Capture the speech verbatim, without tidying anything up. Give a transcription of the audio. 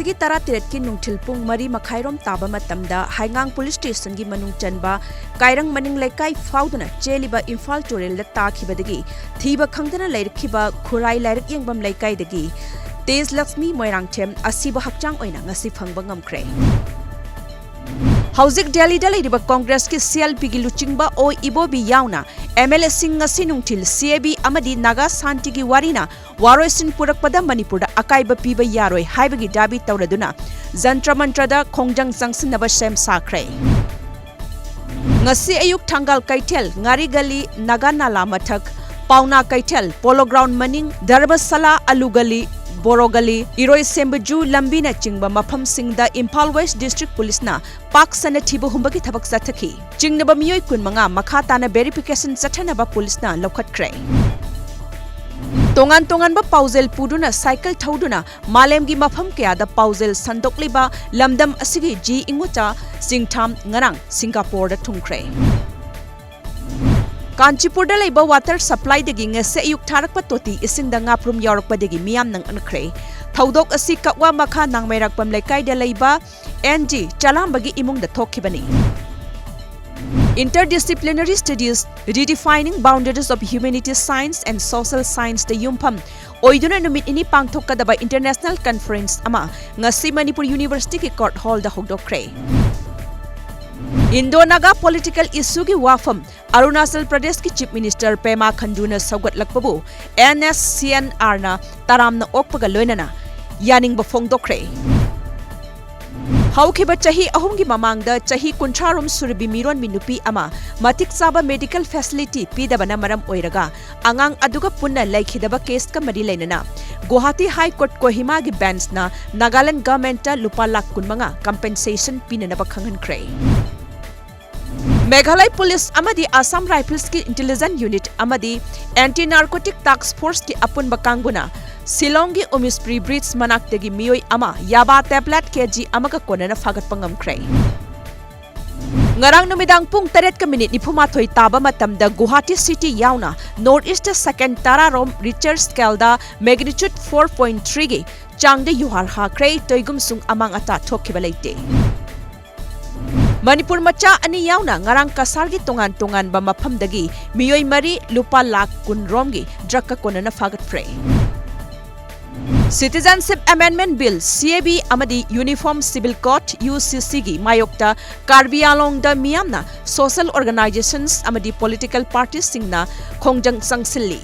ꯒꯤ ꯇꯔꯥꯇꯔꯦꯠꯀꯤ ꯅꯨꯡꯊꯤꯜ ꯄꯨꯡ ꯃꯔꯤ ꯃꯈꯥꯏꯔꯣꯝ ꯇꯥꯕ ꯃꯇꯝꯗ ꯍꯩꯉꯥꯡ ꯄꯨꯂꯤꯁ ꯁ꯭ꯇꯦꯁꯟꯒꯤ ꯃꯅꯨꯡ ꯆꯟꯕ ꯀꯥꯏꯔꯪ ꯃꯅꯤꯡ ꯂꯩꯀꯥꯏ ꯐꯥꯎꯗꯨꯅ ꯆꯦꯜꯂꯤꯕ ꯏꯝꯐꯥꯜ ꯇꯨꯔꯦꯜꯗ ꯇꯥꯈꯤꯕꯗꯒꯤ ꯊꯤꯕ ꯈꯪꯗꯅ ꯂꯩꯔꯛꯈꯤꯕ ꯈꯨꯔꯥꯏ ꯂꯥꯏꯔꯤꯛ ꯌꯦꯡꯐꯝ ꯂꯩꯀꯥꯏꯗꯒꯤ ꯇꯦꯖ ꯂꯛꯁꯃꯤ ꯃꯣꯏꯔꯥꯡꯊꯦꯝ ꯑꯁꯤꯕ ꯍꯛꯆꯥꯡ ꯑꯣꯏꯅ ꯉꯁꯤ ꯐꯪꯕ ꯉꯝꯈ꯭ꯔꯦ꯫ ꯍꯧꯖꯤꯛ ꯗꯦꯜꯂꯤꯗ ꯂꯩꯔꯤꯕ ꯀꯣꯡꯒ꯭ꯔꯦꯁꯀꯤ ꯁꯤ ꯑꯦꯜ ꯄꯤꯒꯤ ꯂꯨꯆꯤꯡꯕ ꯑꯣ ꯏꯕꯣꯕꯤ ꯌꯥꯎꯅ ꯑꯦꯝ ꯑꯦꯜ ꯑꯦꯁꯤꯡ ꯉꯁꯤ ꯅꯨꯡꯊꯤꯜ ꯁꯤ ꯑꯦ ꯕꯤ ꯑꯃꯗꯤ ꯅꯥꯒꯥ ꯁꯥꯟꯇꯤꯒꯤ ꯋꯥꯔꯤꯅ ꯋꯥꯔꯣꯏꯁꯤꯟ ꯄꯨꯔꯛꯄꯗ ꯃꯅꯤꯄꯨꯔꯗ ꯑꯀꯥꯏꯕ ꯄꯤꯕ ꯌꯥꯔꯣꯏ ꯍꯥꯏꯕꯒꯤ ꯗꯥꯕꯤ ꯇꯧꯔꯗꯨꯅ ꯖꯟꯇ꯭ꯔ ꯃꯟꯇ꯭ꯔꯗ ꯈꯣꯡꯖꯪ ꯆꯪꯁꯤꯟꯅꯕ ꯁꯦꯝ ꯁꯥꯈ꯭ꯔꯦ꯫ ꯉꯁꯤ ꯑꯌꯨꯛ ꯊꯪꯒꯥꯜ ꯀꯩꯊꯦꯜ, ꯉꯥꯔꯤꯒꯂꯤ, ꯅꯥꯒꯥ ꯅꯥꯂꯥ ꯃꯊꯛ, ꯄꯥꯎꯅꯥ ꯀꯩꯊꯦꯜ, ꯄꯣꯂꯣ ꯒ꯭ꯔꯥꯎꯟ ꯃꯅꯤꯡ, ꯙꯔꯃꯁꯥꯂꯥ, ꯑꯂꯨꯒꯂꯤ, ꯕꯣꯔꯣꯒꯂꯤ, ꯏꯔꯣꯏꯁꯦꯝꯕꯖꯨ ꯂꯝꯕꯤꯅꯆꯤꯡꯕ ꯃꯐꯝꯁꯤꯡꯗ ꯏꯝꯐꯥꯜ ꯋꯦꯁ ꯗꯤꯁꯇ꯭ꯔꯤꯛ ꯄꯨꯂꯤꯁꯅ ꯄꯥꯛ ꯁꯟꯅ ꯊꯤꯕ ꯍꯨꯝꯕꯒꯤ ꯊꯕꯛ ꯆꯠꯊꯈꯤ꯫ ꯆꯤꯡꯅꯕ ꯃꯤꯑꯣꯏ ꯀꯨꯟꯃꯉꯥ ꯃꯈꯥ ꯇꯥꯅ ꯚꯦꯔꯤꯐꯤꯀꯦꯁꯟ ꯆꯠꯊꯅꯕ ꯄꯨꯂꯤꯁꯅ ꯂꯧꯈꯠꯈ꯭ꯔꯦ꯫ ꯇꯣꯉꯥꯟ ꯇꯣꯉꯥꯟꯕ ꯄꯥꯎꯖꯦꯜ ꯄꯨꯗꯨꯅ ꯁꯥꯏꯀꯜ ꯊꯧꯗꯨꯅ ꯃꯥꯂꯦꯝꯒꯤ ꯃꯐꯝ ꯀꯌꯥꯗ ꯄꯥꯎꯖꯦꯜ ꯁꯟꯗꯣꯛꯂꯤꯕ ꯂꯝꯗꯝ ꯑꯁꯤꯒꯤ ꯖꯤ ꯏꯉꯨꯆꯥ ꯆꯤꯡꯊꯥꯝ ꯉꯔꯥꯡ ꯁꯤꯡꯒꯥꯄꯣꯔꯗ ꯊꯨꯡꯈ꯭ꯔꯦ꯫ ꯀꯥꯟꯆꯤꯄꯨꯔꯗ ꯂꯩꯕ ꯋꯥꯇꯔ ꯁꯄ꯭ꯂꯥꯏꯗꯒꯤ ꯉꯁꯤ ꯑꯌꯨꯛ ꯊꯥꯔꯛꯄ ꯇꯣꯇꯤ ꯏꯁꯤꯡꯗ ꯉꯥꯄ꯭ꯔꯨꯝ ꯌꯥꯎꯔꯛꯄꯗꯒꯤ ꯃꯤꯌꯥꯝꯅ ꯉꯛꯅꯈ꯭ꯔꯦ꯫ ꯊꯧꯗꯣꯛ ꯑꯁꯤ ꯀꯛꯋꯥ ꯃꯈꯥ ꯅꯥꯡꯃꯩꯔꯥꯛꯄꯝ ꯂꯩꯀꯥꯏꯗ ꯂꯩꯕ ꯑꯦꯟ ꯖꯤ ꯆꯂꯥꯝꯕꯒꯤ ꯏꯃꯨꯡꯗ ꯊꯣꯛꯈꯤꯕꯅꯤ꯫ Interdisciplinary Studies, Redefining Boundaries of Humanities Science and Social Scienceꯇ ꯌꯨꯝꯐꯝ ꯑꯣꯏꯗꯨꯅ ꯅꯨꯃꯤꯠ ꯅꯤꯅꯤ ꯄꯥꯡꯊꯣꯛꯀꯗꯕ ꯏꯟꯇꯔꯅꯦꯁꯅꯦꯜ ꯀꯟꯐꯔꯦꯟꯁ ꯑꯃ ꯉꯁꯤ ꯃꯅꯤꯄꯨꯔ ꯌꯨꯅꯤꯚꯔꯁꯤꯇꯤꯒꯤ ꯀꯣꯔꯠ ꯍꯣꯜꯗ ꯍꯧꯗꯣꯛꯈ꯭ꯔꯦ꯫ ꯏꯟꯗꯣ ꯅꯥꯒꯥ ꯄꯣꯂꯤꯇꯤꯀꯦꯜ ꯏꯁꯨꯒꯤ ꯋꯥꯐꯝ ꯑꯔꯨꯅꯥꯆꯜ ꯄ꯭ꯔꯗꯦꯁꯀꯤ ꯆꯤꯐ ꯃꯤꯅꯤꯁꯇꯔ ꯄꯦꯃꯥ ꯈꯟꯗꯨꯅ ꯁꯧꯒꯠꯂꯛꯄꯕꯨ ꯑꯦꯟ ꯑꯦꯁ ꯁꯤ ꯑꯦꯟ ꯑꯥꯔꯅ ꯇꯔꯥꯝꯅ ꯑꯣꯛꯄꯒ ꯂꯣꯏꯅꯅ ꯌꯥꯅꯤꯡꯕ ꯐꯣꯡꯗꯣꯛꯈ꯭ꯔꯦ꯫ ꯍꯧꯈꯤꯕ ꯆꯍꯤ ꯑꯍꯨꯝꯒꯤ ꯃꯃꯥꯡꯗ ꯆꯍꯤ ꯀꯨꯟꯊ꯭ꯔꯥꯔꯣꯝ ꯁꯨꯔꯕꯤ ꯃꯤꯔꯣꯟꯕꯤ ꯅꯨꯄꯤ ꯑꯃ ꯃꯇꯤꯛ ꯆꯥꯕ ꯃꯦꯗꯤꯀꯦꯜ ꯐꯦꯁꯤꯂꯤꯇꯤ ꯄꯤꯗꯕꯅ ꯃꯔꯝ ꯑꯣꯏꯔꯒ ꯑꯉꯥꯡ ꯑꯗꯨꯒ ꯄꯨꯟꯅ ꯂꯩꯈꯤꯗꯕ ꯀꯦꯁꯀ ꯃꯔꯤ ꯂꯩꯅꯅ ꯒꯨꯋꯥꯍꯥꯇꯤ ꯍꯥꯏ ꯀꯣꯔꯠ ꯀꯣꯍꯤꯃꯥꯒꯤ ꯕꯦꯟꯆꯅ ꯅꯥꯒꯥꯂꯦꯟꯗ ꯒꯚꯔꯟꯃꯦꯟꯠꯇ ꯂꯨꯄꯥ ꯂꯥꯈ ꯀꯨꯟꯃꯉꯥ ꯀꯝꯄꯦꯟꯁꯦꯁꯟ ꯄꯤꯅꯅꯕ ꯈꯪꯍꯟꯈ꯭ꯔꯦ꯫ ꯃꯦꯘꯥꯂꯌ ꯄꯨꯂꯤꯁ ꯑꯃꯗꯤ ꯑꯁꯥꯝ ꯔꯥꯏꯐꯜꯁꯀꯤ ꯏꯟꯇꯦꯂꯤꯖꯦꯟꯁ ꯌꯨꯅꯤꯠ ꯑꯃꯗꯤ ꯑꯦꯟꯇꯤ ꯅꯥꯔꯀꯣꯇꯤꯛ ꯇꯥꯛꯁ ꯐꯣꯔꯁꯀꯤ ꯑꯄꯨꯟꯕ ꯀꯥꯡꯕꯨꯅ ꯁꯤꯂꯣꯡꯒꯤ ꯎꯃꯤꯁꯄ꯭ꯔꯤ ꯕ꯭ꯔꯤꯖ ꯃꯅꯥꯛꯇꯒꯤ ꯃꯤꯑꯣꯏ ꯑꯃ ꯌꯥꯕꯥ ꯇꯦꯕ꯭ꯂꯦꯠ ꯀꯦ ꯖꯤ ꯑꯃꯒ ꯀꯣꯟꯅꯅ ꯐꯥꯒꯠꯄ ꯉꯝꯈ꯭ꯔꯦ꯫ ꯉꯔꯥꯡ ꯅꯨꯃꯤꯗꯥꯡ ꯄꯨꯡ ꯇꯔꯦꯠꯀ ꯃꯤꯅꯤꯠ ꯅꯤꯐꯨꯃꯥꯊꯣꯏ ꯇꯥꯕ ꯃꯇꯝꯗ ꯒꯨꯋꯥꯍꯥꯇꯤ ꯁꯤꯇꯤ ꯌꯥꯎꯅ ꯅꯣꯔꯠ ꯏꯁꯇ ꯁꯦꯀꯦꯟ ꯇꯔꯥꯔꯣꯝ ꯔꯤꯆꯔ ꯁ꯭ꯀꯦꯜꯗ ꯃꯦꯒꯅꯤꯆꯨꯠ ꯐꯣꯔ ꯄꯣꯏꯟꯠ ꯊ꯭ꯔꯤꯒꯤ ꯆꯥꯡꯗ ꯌꯨꯍꯥꯔ ꯍꯥꯈ꯭ꯔꯦ꯫ ꯇꯣꯏꯒꯨꯝꯁꯨꯡ ꯑꯃꯥꯡ ꯑꯇꯥ ꯊꯣꯛꯈꯤꯕ ꯂꯩꯇꯦ꯫ ꯃꯅꯤꯄꯨꯔ ꯃꯆꯥ ꯑꯅꯤ ꯌꯥꯎꯅ ꯉꯔꯥꯡ ꯀꯁꯥꯔꯒꯤ ꯇꯣꯉꯥꯟ ꯇꯣꯉꯥꯟꯕ ꯃꯐꯝꯗꯒꯤ ꯃꯤꯑꯣꯏ ꯃꯔꯤ ꯂꯨꯄꯥ ꯂꯥꯈ ꯀꯨꯟ ꯔꯣꯝꯒꯤ ꯗ꯭ꯔꯒꯀ ꯀꯣꯟꯅꯅ ꯐꯥꯒꯠꯈ꯭ꯔꯦ꯫ Citizenship Amendment Bill, C A B ꯑꯃꯗꯤ Uniform Civil Code, U C C ꯒꯤ ꯃꯥꯌꯣꯛꯇ ꯀꯥꯔꯕꯤ ꯑꯥꯡꯂꯣꯡꯗ ꯃꯤꯌꯥꯝꯅ social organizations ꯑꯃꯗꯤ political parties ꯁꯤꯡꯅ ꯈꯣꯡꯖꯪ ꯆꯪꯁꯤꯜꯂꯤ꯫